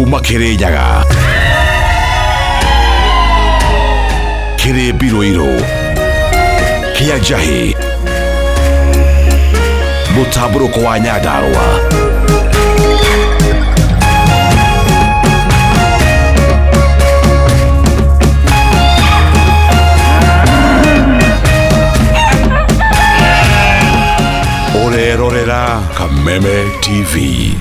Kuma Kirinyaga, Kĩrĩmbirũirũ, Kĩa Njahĩ, Mũtambũrũko wa Nyandarũa. Ũrerorera Kameme TV.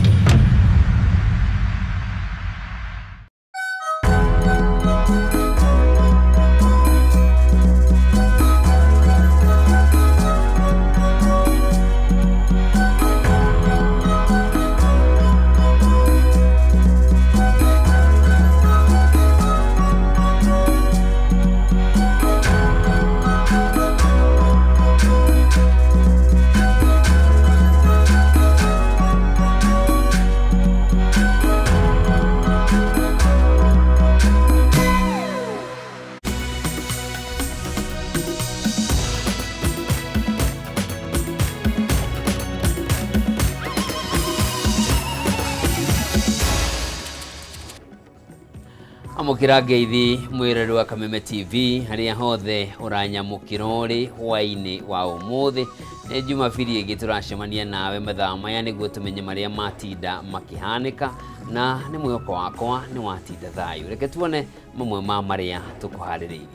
Amũkĩra ngeithi mwĩrori wa Kameme TV harĩa hothe ũranyamũkĩra ũrĩ hwaĩ-inĩ wa ũmũthĩ. Nĩ Jumabiri ĩngĩ tũracemania nawe mathaa maya nĩguo tũmenye marĩa matinda makĩhanĩka, na nĩ mwĩhoko wakwa nĩ watinda thayũ. Reke tuone mamwe ma marĩa tũkũharĩrĩirie.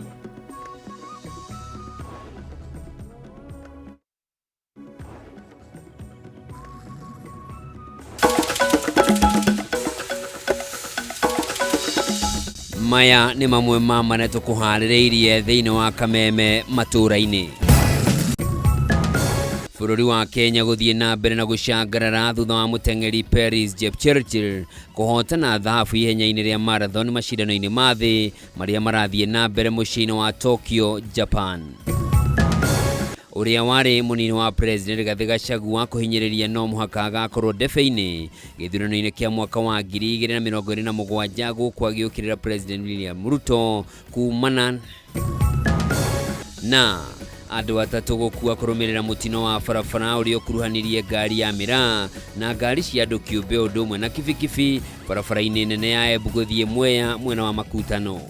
Maya nĩ mamwe ma marĩa tũkũharĩrĩirie thĩinĩ wa Kameme matũũra-inĩ. Bũrũri wa Kenya gũthiĩ na mbere na gũcangarara thutha wa mũteng'eri Peris Jepchirchir kũhootana thahabu ihenya-inĩ rĩa marathon macindano-inĩ ma thĩ marĩa marathiĩ na mbere mũciĩ-inĩ wa Tokyo, Japan. Ũrĩa warĩ mũnini wa President Rigathĩ Gachagua kũhinyĩrĩria no mũhaka agakorwo ndebe-inĩ gĩthurano-inĩ kĩa mwaka wa 2027 gũkũ agĩũkĩrĩra President William Ruto kumana na andũ atatũ gũkua kũrũmĩrĩra mũtino wa barabara ũrĩa ũkuruhanirie ngari ya mĩraa na ngari cia andũ kĩũmbe ũndũ ũmwe na kibikibi barabara-inĩ nene ya Embu gũthiĩ Mwea mwena wa Makutano.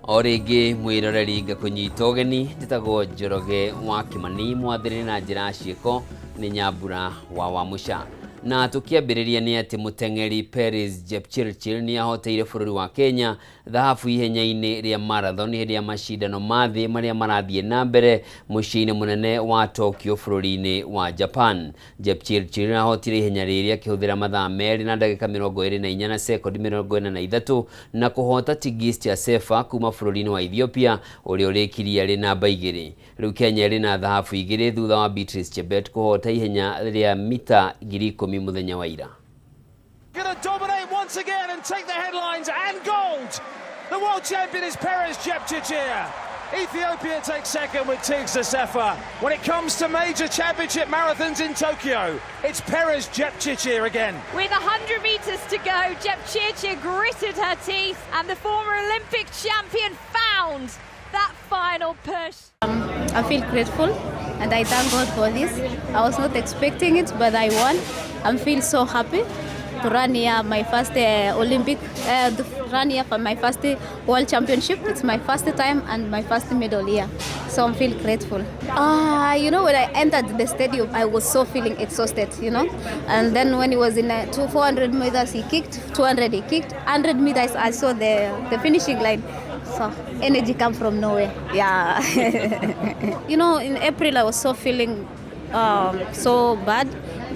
O rĩngĩ mwĩroreri ngakũnyita ũgeni, njĩtagwo Njoroge wa Kĩmani, mwathĩrĩ na njĩra ya ciĩko nĩ Nyambura wa Wamũca. Na tũkĩambĩrĩria nĩ atĩ mũteng'eri Peris Jepchirchir nĩ ahoteire bũrũri wa Kenya thahabu ihenya-inĩ rĩa marathon hĩndĩ ya macindano ma thĩ marĩa marathiĩ na mbere mũciĩ-inĩ mũnene wa Tokyo bũrũri-inĩ wa Japan. Jepchirchir ahotire ihenya rĩrĩ akĩhũthĩra mathaa merĩ na ndagĩka 24 na sekondi 43 na kũhota Tigist Assefa kuma bũrũri-inĩ wa Ethiopia ũrĩa ũrĩkirie arĩ namba igĩrĩ. Rĩu Kenya ĩrĩ na thahabu igĩrĩ thutha wa Beatrice Chebet kũhota ihenya rĩa mita 10,000 mũthenya wa ira. Gonna dominate once again and take the headlines and gold. The world champion is Peres Jepchirchir. Ethiopia takes second with Tigst Assefa. When it comes to major championship marathons in Tokyo, it's Peres Jepchirchir again. With 100 metres to go, Jepchirchir gritted her teeth and the former Olympic champion found that final push. I feel grateful and I thank God for this. I was not expecting it, but I won. I feel so happy to run here my first Olympic, to run here for my first World Championship. It's my first time and my first medal here. So I feel grateful. When I entered the stadium, I was so feeling exhausted, you know. And then when he was in 400 meters, he kicked, 200 he kicked, 100 meters, I saw the finishing line. So energy come from nowhere. Yeah. In April I was so feeling so bad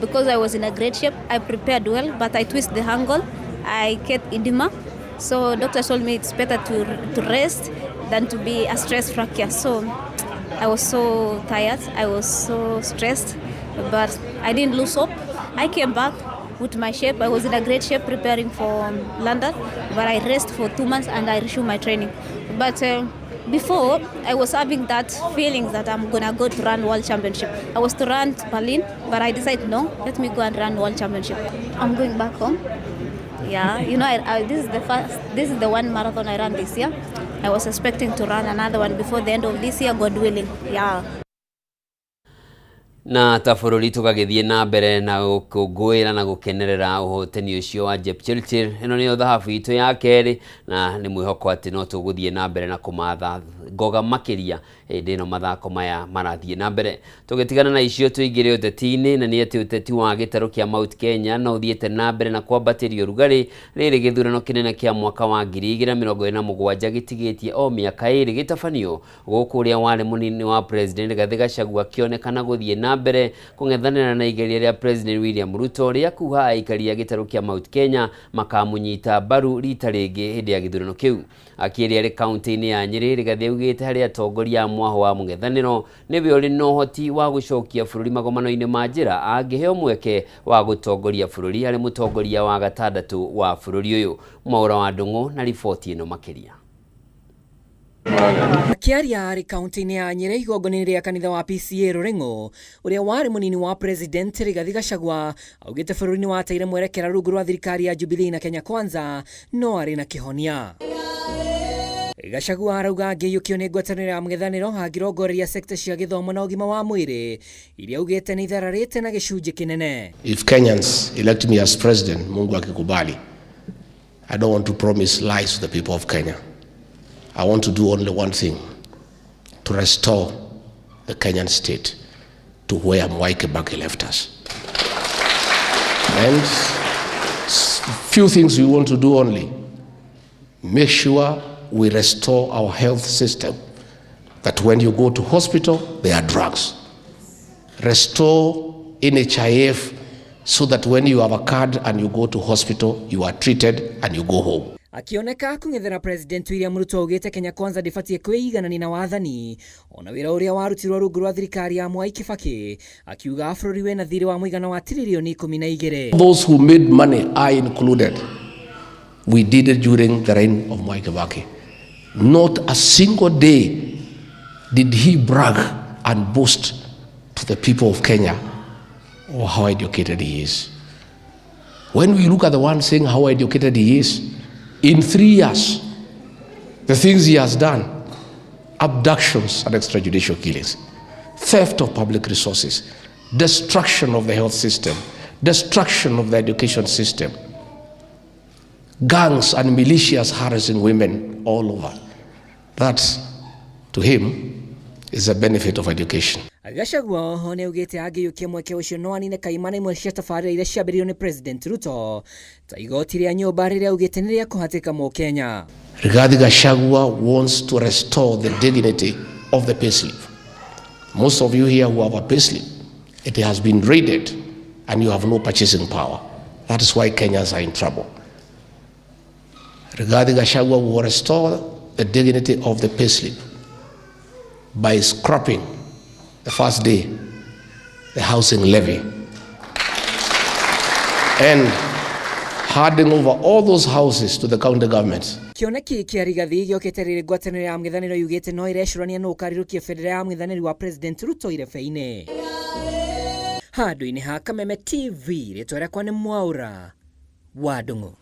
because I was in a great shape. I prepared well, but I twist the ankle. I get edema. So doctor told me it's better to rest than to be a stress fracture. So I was so tired. I was so stressed, but I didn't lose hope. I came back with my shape. I was in a great shape preparing for London, but I rest for 2 months and I resumed my training. But before, I was having that feeling that I'm going to go to run World Championship. I was to run to Berlin, but I decided, no, let me go and run World Championship. I'm going back home. Yeah, you know, I, this is the first, this is the one marathon I ran this year. I was expecting to run another one before the end of this year, God willing. Yeah. Na ta bũrũri tũgagĩthiĩ na mbere na gũkũngũĩra na gũkenerera ũhotani ũcio wa Jepchirchir. Ĩno nĩyo thahabu itũ ya kerĩ, na nĩ mwĩhoko atĩ no tũgũthiĩ na mbere na kũmatha ngoga makĩria hĩndĩ ĩno mathako maya marathiĩ na mbere. Tũgĩtigana na icio, tũingĩre ũteti-inĩ, na nĩ atĩ ũteti wa gĩtarũ kĩa Mount Kenya no ũthiĩte na mbere na kwambatĩria ũrugarĩ rĩrĩ gĩthurano kĩnene kĩa mwaka wa 2027 gĩtigĩtie o mĩaka 2 gĩtabanio, gũkũ ũrĩa warĩ mũnini wa President Rigathĩ Gachagua akĩonekana gũthiĩ na mbere kũng'ethanĩra na igeria rĩa President William Ruto rĩa kuha aikari a gĩtarũ kĩa Mount Kenya makamũnyita mbaru rita rĩngĩ hĩndĩ ya gĩthurano kĩu. Akĩaria arĩ kaunti-inĩ ya Nyĩrĩ, Rigathĩ augĩte harĩ atongoria a mwaho wa mũng'ethanĩro nĩwe ũrĩ na ũhoti wa gũcokia bũrũri magomano-inĩ ma njĩra angĩheo mweke wa gũtongoria bũrũri arĩ mũtongoria wa gatandatũ wa bũrũri ũyũ. Mwaũra wa Ndũng'ũ na riboti ĩno makĩria. Akiaria arĩ kaunti-inĩ ya Nyĩrĩ igongona-inĩ rĩa kanitha wa PCA Rũrĩng'ũ, ũrĩa warĩ mũnini wa President Rigathi Gachagua augĩte bũrũri nĩ wateire mwerekera rungu rwa thirikari ya Jubilee na Kenya Kwanza, no arĩ na kĩhonia. Gachagua arauga angĩiyũkio nĩ ngwatanĩro ya mũng'ethanĩro angĩrongoreria sekta cia gĩthomo na ũgima wa mwĩrĩ iria augĩte nĩ ithararĩte na gĩcunjĩ kĩnene. If Kenyans elect me as president, Mungu akikubali, I don't want to promise lies to the people of Kenya. I want to do only one thing, to restore the Kenyan state to where Mwai Kibaki left us. And few things we want to do only. Make sure we restore our health system, that when you go to hospital, there are drugs. Restore NHIF so that when you have a card and you go to hospital, you are treated and you go home. Akioneka kũng'ethera President William Ruto, augĩte Kenya Kwanza ndĩbatiĩ kwĩiganania na wathani ona wĩra ũrĩa warutirwo rungu rwa thirikari ya Mwai Kibaki, akiuga bũrũri wĩna thirĩ wa mũigana wa tiririoni 12. Those who made money are included. We did it during the reign of Mwai Kibaki. Not a single day did he brag and boast to the people of Kenya or how educated he is. When we look at the one saying how educated he is, in 3 years, the things he has done, abductions and extrajudicial killings, theft of public resources, destruction of the health system, destruction of the education system, gangs and militias harassing women all over. That, to him, is a benefit of education. Gachagua oho nĩ augĩte angĩiyũkia mweke ũcio no anine kaimana imwe cia tabarĩra iria ciambĩrĩirio nĩ President Ruto ta igoti rĩa nyũmba rĩrĩa augĩte nĩ rĩa kũhatĩka mũkenya. Rigathi Gachagua wants to restore the dignity of the payslip. Most of you here who have a payslip, it has been raided and you have no purchasing power. That is why Kenyans are in trouble. Rigathi Gachagua will restore the dignity of the payslip by scrapping the first day the housing levy and handing over all those houses to the county governments. Kĩoneki kĩa Rigathi gĩokĩte rĩrĩ ngwatanĩro ya mũng'ethanĩro yugĩte no ĩrecũrania nũ ũkarirũkia bendera ya mũng'ethanĩri wa President Ruto irebe-inĩ. Handũ-inĩ ha Kameme TV, rĩtwa rĩakwa nĩ Mwaũra wa Ndung'u.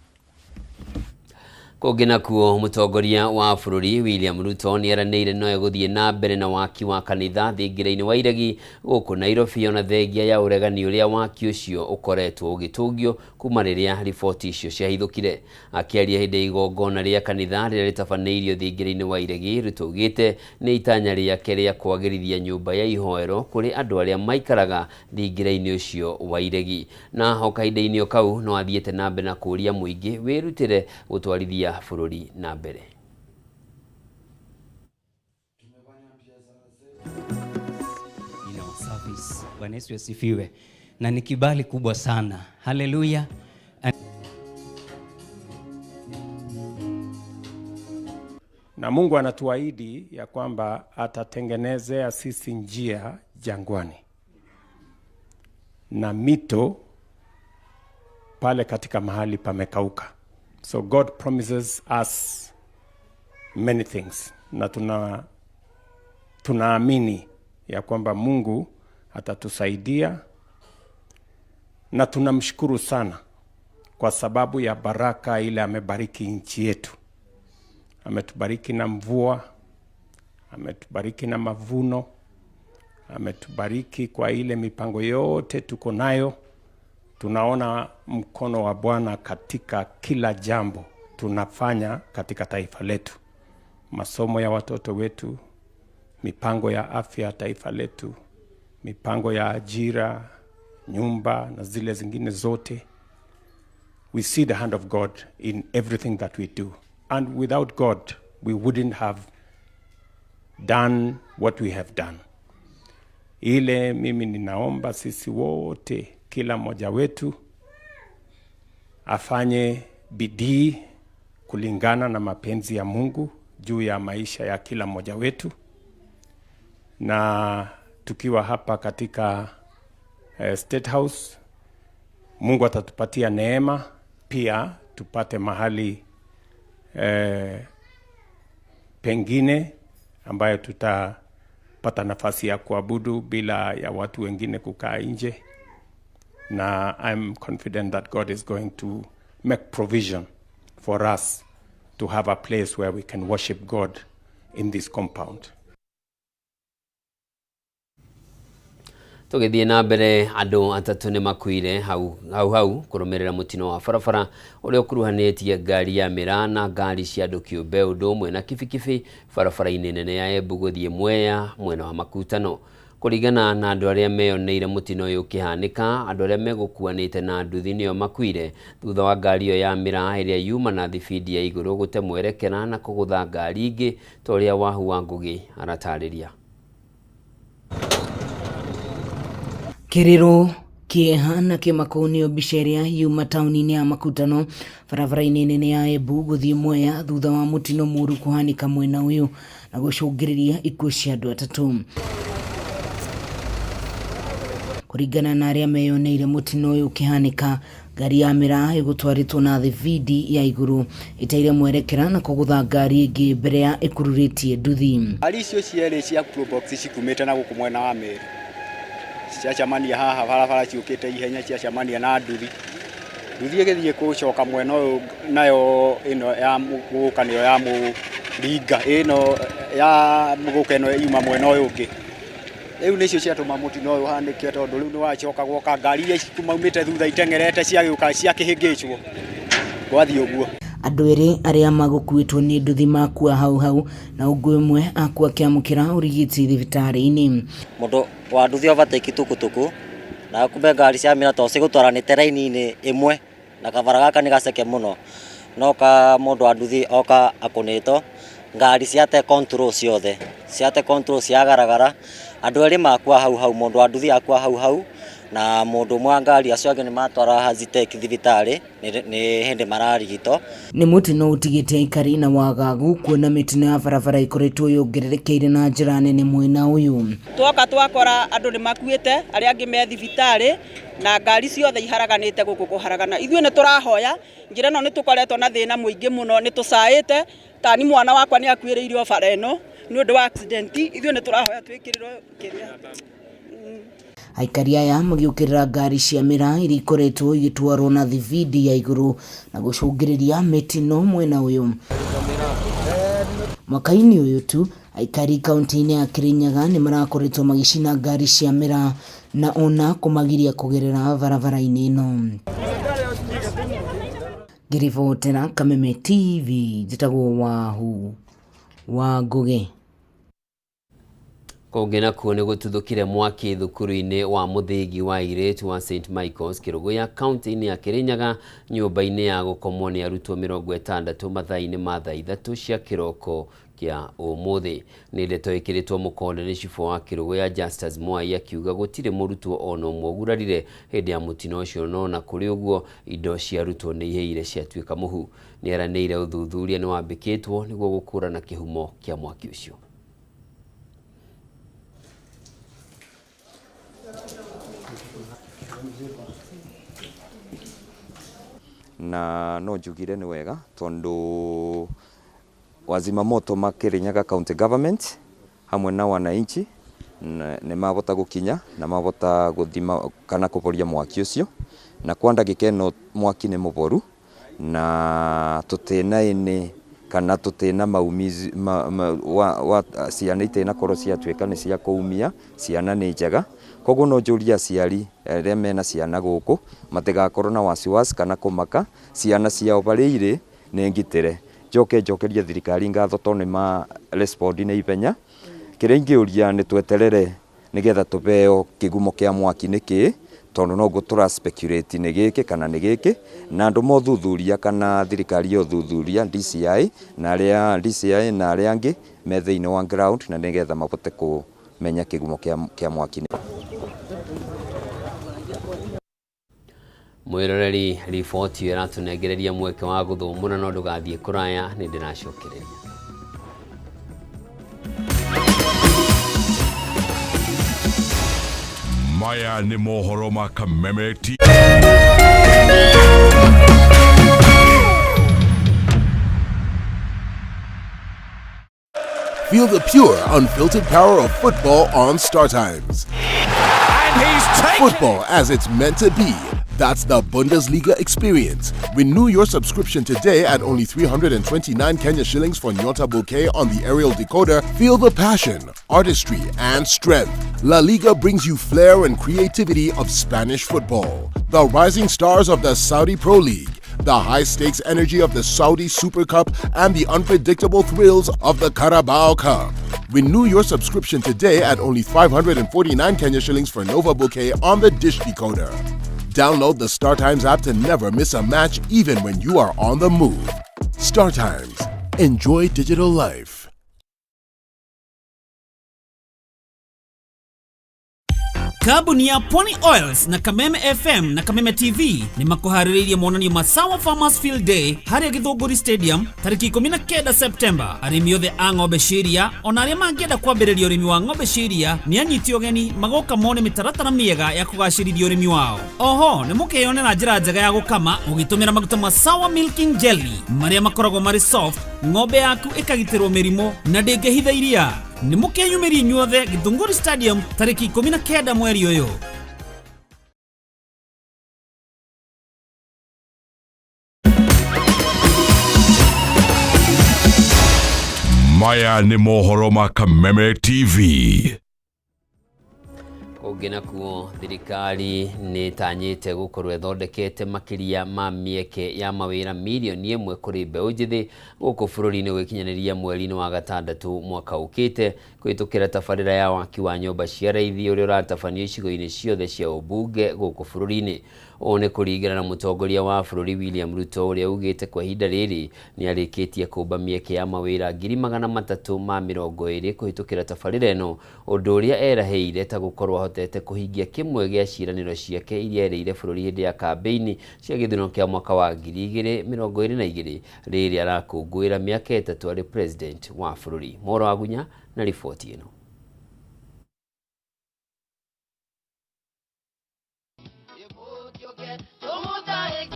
Kũngĩ nakuo, mũtongoria wa bũrũri William Ruto nĩ eranĩire no egũthiĩ na mbere na waki wa kanitha thingira-inĩ wa iregi gũkũ Nairobi, ona thengia ya ũregani ũrĩa waki ũcio ũkoretwo ũgĩtũngio kuma rĩrĩa riboti icio ciahithũkire. Akĩaria hĩndĩ ya igongona rĩa kanitha rĩrĩa rĩtabanĩirio thingira-inĩ wa iregi, Ruto augĩte nĩ itanya rĩake rĩa kwagĩrithia nyũmba ya ihoero kũrĩ andũ arĩa maikaraga thingira-inĩ ũcio wa iregi, na o kahinda-inĩ o kau no athiĩte na mbere na kũũria mũingĩ wĩrutĩre gũtwarithia bũrũri na mbere. In our service. Bwana Yesu asifiwe. Na ni kibali kubwa sana. Haleluya. Na Mungu anatuahidi ya kwamba atatengenezea sisi njia jangwani na mito pale katika mahali pamekauka. So God promises us many things, na tunaamini ya kwamba Mungu atatusaidia na tunamshukuru sana kwa sababu ya baraka ile amebariki nchi yetu. Ametubariki na mvua, ametubariki na mavuno, Ametubariki kwa ile mipango yote tuko nayo. Tunaona mkono wa Bwana katika kila jambo tunafanya katika taifa letu, masomo ya watoto wetu, mipango ya afya ya taifa letu, mipango ya ajira, nyumba na zile zingine zote. We see the hand of God in everything that we do. And without God, we wouldn't have done what we have done. Ile mimi ninaomba sisi wote, kila mmoja wetu afanye bidii kulingana na mapenzi ya Mungu juu ya maisha ya kila mmoja wetu, na tukiwa hapa katika State House, Mungu atatupatia neema pia tupate mahali pengine ambayo tutapata nafasi ya kuabudu bila ya watu wengine kukaa nje, na I'm confident that God is going to make provision for us to have a place where we can worship God in this compound. Tũgĩthiĩ na mbere, andũ atatũ nĩ makuire hau hau hau kũrũmĩrĩra mũtino wa barabara ũrĩa ũkuruhanĩtie ngari ya mĩraa na ngari cia andũ kĩũmbe ũndũ ũmwe na kibikibi barabara-inĩ nene ya Embu gũthiĩ Mwea mwena wa Makutano. Kũringana na andũ arĩa meyoneire mũtino ũyũ ũkĩhanĩka, andũ arĩa megũkuanĩte na nduthi nĩo makuire thutha wa ngari ĩyo ya mĩraa ĩrĩa yuma na thibindi ya igũrũ gũte mwerekera na kũgũtha ngari ingĩ ta ũrĩa Wahu wa Ngũgĩ aratarĩria. Kĩrĩro, kĩeha na kĩmako nĩyo mbica ĩrĩa yuma taũni-inĩ ya Makutano barabara-inĩ nene ya Embu gũthiĩ Mwea thutha wa mũtino mũru kũhanĩka mwena ũyũ na gũcũngĩrĩria ikuũ cia andũ atatũ. Kũringana na arĩa meyoneire mũtino ũyũ ũkĩhanĩka, ngari ya mĩraa ĩgũtwarĩtwo na thibindi ya igũrũ ĩteire mwerekera na kũgũtha ngari ĩngĩ mbere ya ĩkururĩtie nduthi. Ngari icio cierĩ cia Probox cikumĩte na gũkũ mwena wa Meru, ciacemania haha barabara ciũkĩte ihenya, ciacemania na nduthi. Nduthi ĩgĩthiĩ gũcoka mwena ũyũ, nayo ĩno ya gũka nĩyo ya mũringa, ĩno ya gũka ĩno yuma mwena ũyũ ũngĩ. Rĩu nĩcio ciatũma mũtino ũyũ ũhanĩke, tondũ rĩu nĩwacoka gwoka ngari iria cimaumĩte thutha iteng'erete ciagĩũka ciakĩhĩngĩcwo, gwathiĩ ũguo. Andũ erĩ arĩa magũkuĩtwo nĩ nduthi makua hau hau na ũngĩ ũmwe akua akĩamũkĩra ũrigiti thibitarĩ-inĩ. Mũndũ wa nduthi overtake tukutuku na kumbe ngari cia mĩraa to cigũtwaranĩte raini-inĩ ĩmwe na kabara gaka nĩ gaceke mũno, no ka mũndũ wa nduthi oka akũnĩtwo ngari ciate control ciothe, ciate control ciagaragara, andũ erĩ makua hau hau, mũndũ wa nduthi akua hau hau na mũndũ ũmwe wa ngari, acio angĩ nĩ matwara Hazitek thibitarĩ nĩ hĩndĩ mararigitwo. Nĩ mũtino ũtigĩte aikari na wagagu kuona mĩtino ya barabara ĩkoretwo yongererekeire na njĩra nene mwena ũyũ. Twoka twakora andũ nĩ makuĩte, arĩa angĩ me thibitarĩ na ngari ciothe iharaganĩte gũkũ kũharagana. Ithuĩ nĩ tũrahoya njĩra ĩno, nĩ tũkoretwo na thĩna mũingĩ mũno, nĩ tũcaĩte tani mwana wakwa nĩ akuĩrĩire o bara ĩno nĩ ũndũ wa accident. Ithuĩ nĩ tũrahoya twĩkĩrĩrwo kĩrĩa. Aikari aya magĩũkĩrĩra ngari cia mĩraa iria ikoretwo igĩtwarwo na thibindi ya igũrũ na gũcũngĩrĩria mĩtino mwena ũyũ. Mwaka-inĩ ũyũ tu, aikari kaunti-inĩ ya Kirinyaga nĩ marakoretwo magĩcina ngari cia mĩraa na ona kũmagiria kũgerera barabara-inĩ ĩno. Ngĩribotera Kameme TV, njĩtagwo Wahu wa Ngũgĩ. Kũngĩ nakuo nĩ gũtuthũkire mwaki thukuru-inĩ wa mũthingi wa airĩtu wa St Michael's Kĩrũgũya kaunti-inĩ ya Kĩrĩnyaga nyũmba-inĩ ya gũkomwo nĩ arutwo 60 mathaa-inĩ ma thaa 3 cia kĩroko kĩa ũmũthĩ. Nĩ ndeto ĩkĩrĩtwo mũkonde nĩ cibũ wa Kĩrũgũya Justus Mwai akiuga gũtirĩ mũrutwo ona ũmwe ũgurarire hĩndĩ ya mũtino ũcio, no ona kũrĩ ũguo indo cia arutwo nĩ ihĩire ciatuĩka mũhu. Nĩ eranĩire ũthuthuria nĩ wambĩkĩtwo nĩguo gũkũrana kĩhumo kĩa mwaki ũcio. Na no njugire nĩ wega tondu wazima moto ma Kirinyaga County Government hamwe na wananchi nĩ mabota gũkinya na mabota gũthima kana kũboria mwaki ũcio, na kwa ndagĩka ĩno mwaki nĩ mũboru na tũtĩna ĩnĩ Kana tũtĩna maumizi ma, ma, wa, wa, ciana itinakorwo ciatuĩka nĩ cia kũumia, ciana nĩ njega. Koguo no njũrie aciari arĩa mena ciana gũkũ matigakorwo na wasiwasi kana kũmaka, ciana ciao barĩa irĩ nĩ ngitĩre. Njoke njokerie thirikari ngatho tondũ nĩ ma respond na ihenya. Kĩrĩa ingĩũria nĩ tweterere nĩgetha tũheo kĩgumo kĩa mwaki nĩ kĩĩ, tondũ noguo tũra speculate nĩ gĩkĩ kana nĩ gĩkĩ, na andũ mothuthuria kana thirikari yothuthuria DCI na arĩa DCI na arĩa angĩ me thĩinĩ wa ground na nĩgetha mahote kũmenya kĩgumo kĩa mwaki. Mwĩroreri, riboti ĩyo ĩratũnengereria mweke wa gũthũmũra no ndũgathiĩ kũraya, nĩ ndĩracokereria. Maya nĩ mohoro ma Kameme TV. Feel the pure, unfiltered power of football on StarTimes. And he's taken Football as it's meant to be. That's the Bundesliga experience. Renew your subscription today at only 329 Kenya shillings for Nyota Bouquet on the aerial decoder. Feel the passion, artistry, and strength. La Liga brings you flair and creativity of Spanish football. The rising stars of the Saudi Pro League, the high stakes energy of the Saudi Super Cup, and the unpredictable thrills of the Carabao Cup. Renew your subscription today at only 549 Kenya shillings for Nova Bouquet on the Dish Decoder. Download the StarTimes app to never miss a match, even when you are on the move. StarTimes. Enjoy digital life. Kambuni ya Pony Oils na Kameme FM na Kameme TV nĩ makũharĩrĩirie monanio ma Sawa Farmers Field Day harĩa Gĩthũngũri Stadium tarĩki 19 Septemba. Arĩmi othe a ng'ombe cia iria ona arĩa mangĩenda kwambĩrĩria ũrĩmi wa ng'ombe cia iria nĩ anyiti ũgeni magoka mone mĩtaratara mĩega ya kũgacĩrithia ũrĩmi wao. Oho nĩ mũkeyonera njĩra njega ya gũkama ũgĩtũmĩra maguta ma Sawa Milking Jelly marĩa makoragwo marĩ soft, ng'ombe yaku ĩkagitĩrwo mĩrimũ na ndĩngĩhitha iria. Nĩ mũkeyumĩria inyuothe Gĩthũngũri Stadium tarĩki 19 mweri ũyũ. Maya nĩ mohoro ma Kameme TV. Kũngĩ nakuo, thirikari nĩ ĩtanyĩte gũkorwo ĩthondekete makĩria ma mĩeke ya mawĩra mirioni 1 kũrĩ mbeũ njĩthĩ gũkũ bũrũri-inĩ gwĩkinyanĩria mweri-inĩ wa gatandatũ mwaka ũkĩte kũhĩtũkĩra tabarĩra ya waki wa nyũmba cia raithi ũrĩa ũratabanio icigo-inĩ ciothe cia ũmbunge gũkũ bũrũri-inĩ. Ũũ nĩ kũringana na mũtongoria wa bũrũri William Ruto, ũrĩa ugĩte kwa ihinda rĩrĩ nĩ arĩkĩtie kũmba mĩeke ya mawĩra 320,000 kũhĩtũkĩra tabarĩra ĩno, ũndũ ũrĩa erahĩire ta gũkorwo ahotete kũhingia kĩmwe gĩa ciĩranĩro ciake iria erĩire bũrũri hĩndĩ ya kambĩini cia gĩthurano kĩa mwaka wa 2022 rĩrĩa arakũngũĩra mĩaka 3 arĩ president wa bũrũri. Moro Agunya na riboti ĩno.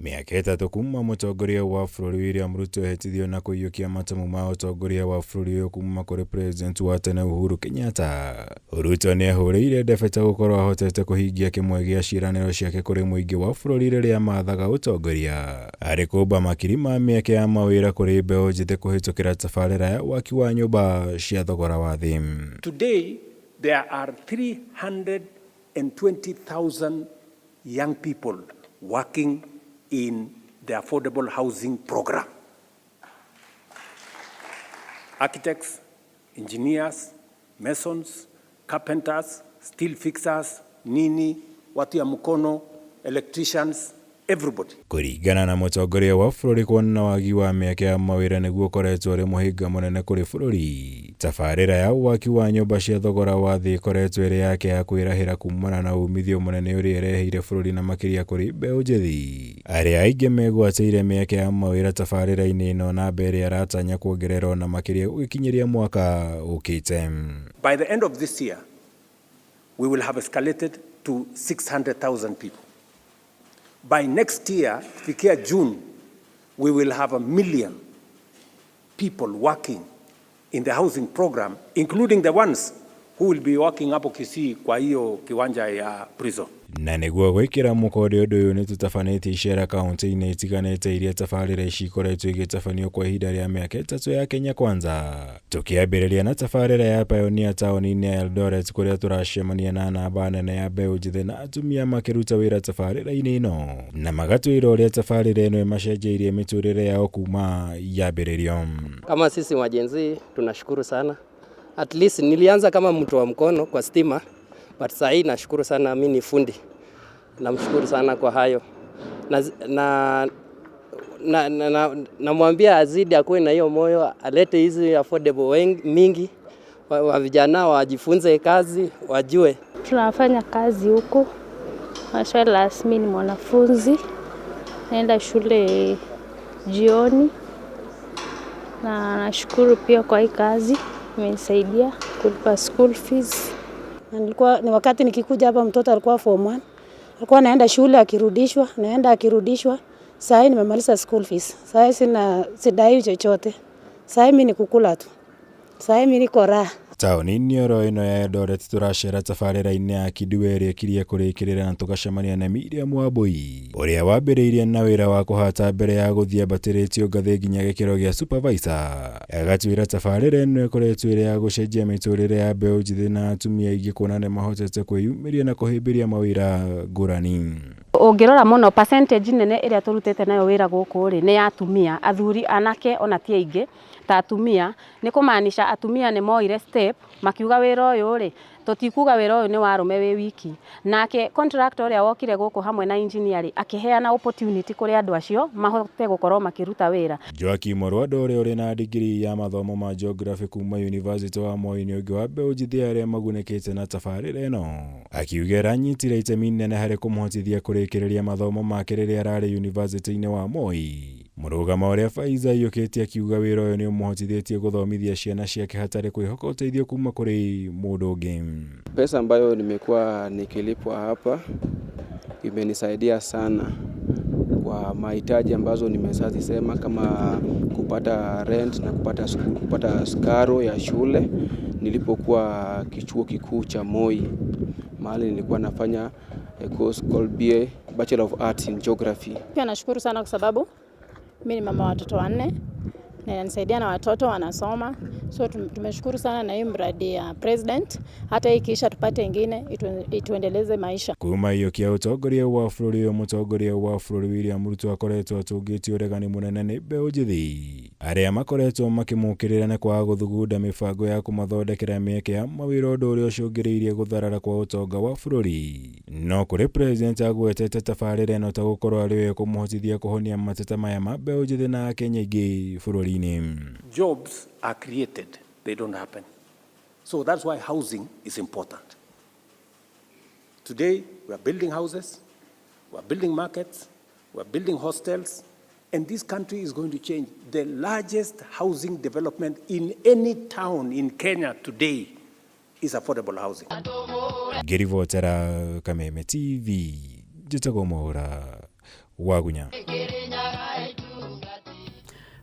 Mĩaka 3 kuma mũtongoria wa bũrũri William Ruto ehĩtithio na kũiyũkia matamu ma ũtongoria wa bũrũri ũyũ kuma kũrĩ president wa tene Uhuru Kenyatta. Ruto nĩ ehũrĩire ndebe ta gũkorwo ahotete kũhingia kĩmwe gĩa ciĩranĩro ciake kũrĩ mũingĩ wa bũrũri rĩrĩa mathaga ũtongoria arĩ kũmba makiri ma mĩeke ya mawĩra kũrĩ mbeũ njĩthĩ kũhĩtũkĩra tabarĩra ya waki wa nyũmba cia thogora wa thĩ. Today there are 320,000 young people working in the affordable housing program. Architects, engineers, masons, carpenters, steel fixers, nini, watu ya mkono, electricians, everybody. Kũringana na mũtongoria wa bũrũri, kuona wagi wa mĩeke ya mawĩra nĩguo ũkoretwo ũrĩ mũhĩnga mũnene kũrĩ bũrũri, tabarĩra ya waki wa nyũmba cia thogora wa thĩ ĩkoretwo ĩrĩ yake ya kwĩrahĩra kumana na umithio mũnene ũrĩa ĩreheire bũrũri na makĩria kũrĩ mbeũ njĩthĩ arĩa aingĩ megwatĩire mĩeke ya mawĩra tabarĩra-inĩ ĩno, namba ĩrĩa aratanya kuongerera ona makĩria gũgĩkinyĩria mwaka ũkĩte. By the end of this year, we will have escalated to 600,000 people. By next year, fikia June, we will have 1 million people working in the housing program, including the ones who will be working hapo Kisii kwa hiyo kiwanja ya prison. Na nĩguo gwĩkĩra mũkonde ũndũ ũyũ nĩ tũtabanĩtie icera kaunti-inĩ itiganĩte iria tabarĩra ici ikoretwo igĩtabanio kwa ihinda rĩa mĩaka 3 ya Kenya Kwanza. Tũkĩambĩrĩria na tabarĩra ya Pioneer taũni-inĩ ya Eldoret kũrĩa tũracemania na namba nene ya mbeũ njĩthĩ na atumia makĩruta wĩra tabarĩra-inĩ ĩno na magatwĩra ũrĩa tabarĩra ĩno ĩmacenjeirie mĩtũrĩre yao kuma yambĩrĩrio. Kama sisi wa Gen Z tunashukuru sana. At least nilianza kama mtu wa mkono kwa stima, but saa hii nashukuru sana, mimi ni fundi. Namshukuru sana kwa hayo. Namwambia azidi akuwe na hiyo moyo, alete hizi affordable mingi, wa vijana wajifunze kazi, wajue. Tunafanya kazi huku. As well as mimi ni mwanafunzi, naenda shule jioni. Na nashukuru pia kwa hii kazi, imenisaidia kulipa school fees. Na nilikuwa ni wakati nikikuja hapa mtoto alikuwa form 1. Alikuwa anaenda shule akirudishwa, naenda akirudishwa. Saa hii nimemaliza school fees. Saa hii sidai chochote. Saa hii mimi ni kukula tu. Saa hii mimi niko raha. Taũni-inĩ oro ĩno ya Eldoret tũracera tabarĩra-inĩ ya Kiduwe ĩrĩa ĩkirie kũrĩkĩrĩra na tũgacemania na Miriam Wambui ũrĩa wambĩrĩirie na wĩra wa kũhata mbere ya gũthiĩ ambatĩrĩtio ngathĩ nginya gĩkĩro gĩa supervisor. Agatwĩra tabarĩra ĩno ĩkoretwo ĩrĩ ya gũcenjia mĩtũrĩre ya mbeũ njĩthĩ na atumia aingĩ kuona nĩmahotete kwĩyumĩria na kũhĩmbĩria mawĩra ngũrani. Ũngĩrora mũno percentage nene ĩrĩa tũrutĩte nayo wĩra gũkũ rĩ nĩ ya atumia, athuri anake ona ti aingĩ ta atumia, nĩ kũmaanisha atumia nĩ moire step makiuga wĩra ũyũ rĩ tũtikuga wĩra ũyũ nĩ wa arũme wĩ wiki. Nake contractor ũrĩa wokire gũkũ hamwe na engineer rĩ akĩheana opportunity kũrĩ andũ acio mahote gũkorwo makĩruta wĩra. Joakim Orwando ũrĩa ũrĩ na digiri ya mathomo ma geography kuma University wa Moi nĩ ũngĩ wa mbeũ njĩthĩ arĩa magunĩkĩte na tabarĩra ĩno, akiuga ĩranyitire itemi inene harĩ kũmũhotithia kũrĩkĩrĩria mathomo make rĩrĩa ararĩ University-inĩ wa Moi. Mũrũgamo ũrĩa Faiza aiyũkĩtie akiuga wĩra ũyũ nĩ ũmũhotithĩtie gũthomithia ciana ciake hatarĩ kwĩhoka ũteithio kuma kũrĩ mũndũ ũngĩ. Pesa ambayo nimekuwa nikilipwa hapa imenisaidia sana kwa mahitaji ambazo nimesazisema kama kupata rent na kupata karo ya shule nilipokuwa kichuo kikuu cha Moi, mahali nilikuwa nafanya a course called BA, Bachelor of Arts in Geography. Pia nashukuru sana kwa sababu mimi ni mama watoto 4 na inanisaidia na watoto wanasoma. So tumeshukuru sana na hii mradi ya president, hata ikiisha tupate ingine ituendeleze maisha. Kuma iyo kia ũtongoria wa bũrũri ũyũ, mũtongoria wa bũrũri William Ruto akoretwo atũngĩtio ũregani mũnene nĩ mbeũ njĩthĩ arĩa makoretwo makĩmũkĩrĩra nĩ kwaga gũthugunda mĩbango ya kũmathondekera mĩeke ya mawĩra, ũndũ ũrĩa ũcũngĩrĩirie gũtharara kwa ũtonga wa bũrũri. No kũrĩ president agwetete tabarĩra ĩno ta gũkorwo arĩ yo ĩkũmũhotithia kũhonia mateta maya ma mbeũ njĩthĩ na Akenya aingĩ bũrũri-inĩ. Jobs are created, they don't happen. So that's why housing is important. Today, we are building houses, we are building markets, we are building hostels, and this country is going to change. The largest housing development in any town in Kenya today is affordable housing. Ngĩribotera Kameme TV, njĩtagwo Mwaũra Wagunya.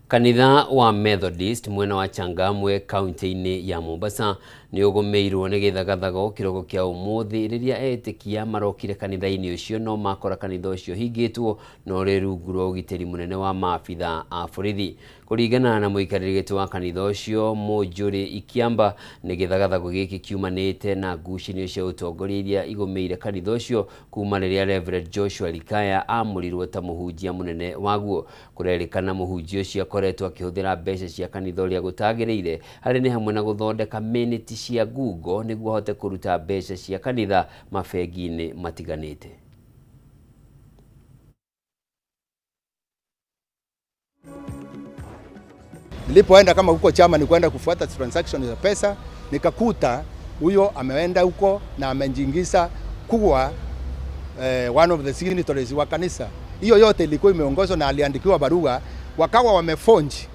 Kanitha wa Methodist mwena wa Changamwe kaunti-inĩ ya Mombasa nĩ ũgũmĩirwo nĩ gĩthagathago kĩroko kĩa ũmũthĩ rĩrĩa etĩkia marokire kanitha-inĩ ũcio no makora kanitha ũcio hingĩtwo na ũrĩ rungu rwa ũgitĩri mũnene wa maabitha a borithi. Kũringana na mũikarĩri gĩtĩ wa kanitha ũcio Mũnjũrĩ Ikiamba, nĩ gĩthagathago gĩkĩ kiumanĩte na ngucanio cia ũtongoria iria igũmĩire kanitha ũcio kuma rĩrĩa Reverend Joshua Likaya amũrirwo ta mũhunjia mũnene waguo. Kũrerĩkana mũhunjia ũcio akoretwo akĩhũthĩra mbeca cia kanitha ũrĩa gũtagĩrĩire, harĩ nĩ hamwe na gũthondeka miniti cia ngungo nĩguo ahote kũruta mbeca cia kanitha mabengi-inĩ matiganĩte. Nilipoenda kama huko chama ni kwenda kufuata transaction za pesa, nikakuta huyo ameenda huko na amejiingiza kuwa one of the signatories wa kanisa. Hiyo yote ilikuwa imeongozwa na aliandikiwa barua, wakawa wamefonji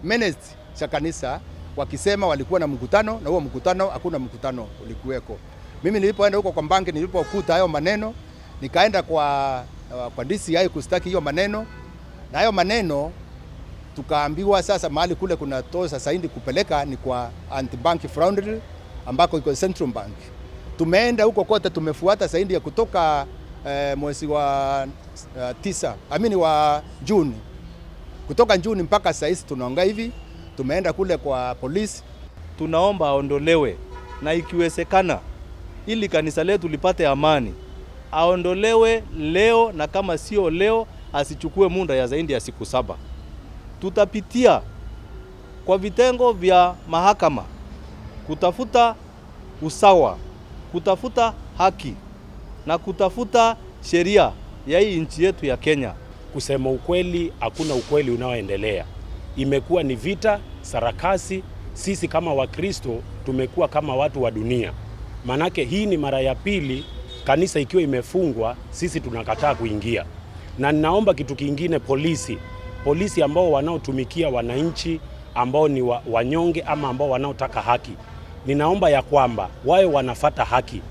minutes cha kanisa wakisema walikuwa na mkutano, na huo mkutano hakuna mkutano ulikuweko. Mimi nilipoenda huko kwa banki, nilipokuta hayo maneno, nikaenda kwa DCI kustaki hiyo maneno, na hayo maneno tukaambiwa sasa mahali kule kuna toa sasa hindi kupeleka ni kwa anti-bank fraud ambako iko Central Bank. Tumeenda huko kote, tumefuata zaidi ya kutoka mwezi wa 9 amini wa Juni, kutoka Juni mpaka saa hizi tunaongea hivi, tumeenda kule kwa polisi. Tunaomba aondolewe na ikiwezekana, ili kanisa letu lipate amani, aondolewe leo, na kama sio leo asichukue muda ya zaidi ya siku 7. Tutapitia kwa vitengo vya mahakama kutafuta usawa, kutafuta haki na kutafuta sheria ya hii nchi yetu ya Kenya. Kusema ukweli, hakuna ukweli unaoendelea. Imekuwa ni vita, sarakasi. Sisi kama Wakristo tumekuwa kama watu wa dunia. Manake hii ni mara ya pili kanisa ikiwa imefungwa, sisi tunakataa kuingia. Na ninaomba kitu kingine, polisi ambao wanaotumikia wananchi ambao ni wanyonge ama ambao wanaotaka haki, ninaomba ya kwamba wawe wanafata haki.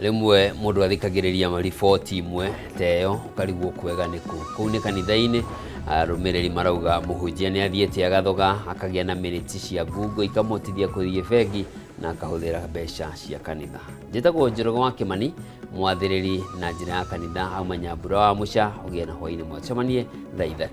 Rĩmwe mũndũ athikagĩrĩria mariboti imwe ta ĩyo ũkarigwo kwega nĩkũ. Kũu nĩ kanitha-inĩ, arũmĩrĩri marauga mũhunjia nĩ athiĩte agathoga akagĩa na minutes cia ngungo ikamũhotithia kũthiĩ bengi na akahũthĩra mbeca cia kanitha. Njĩtagwo Njoroge wa Kĩmani, mwathĩrĩri na njĩra ya kanitha auma Nyambura wa Mũca. Ũgĩe na hwaĩ-inĩ mwega, tũcemanie thaa 3.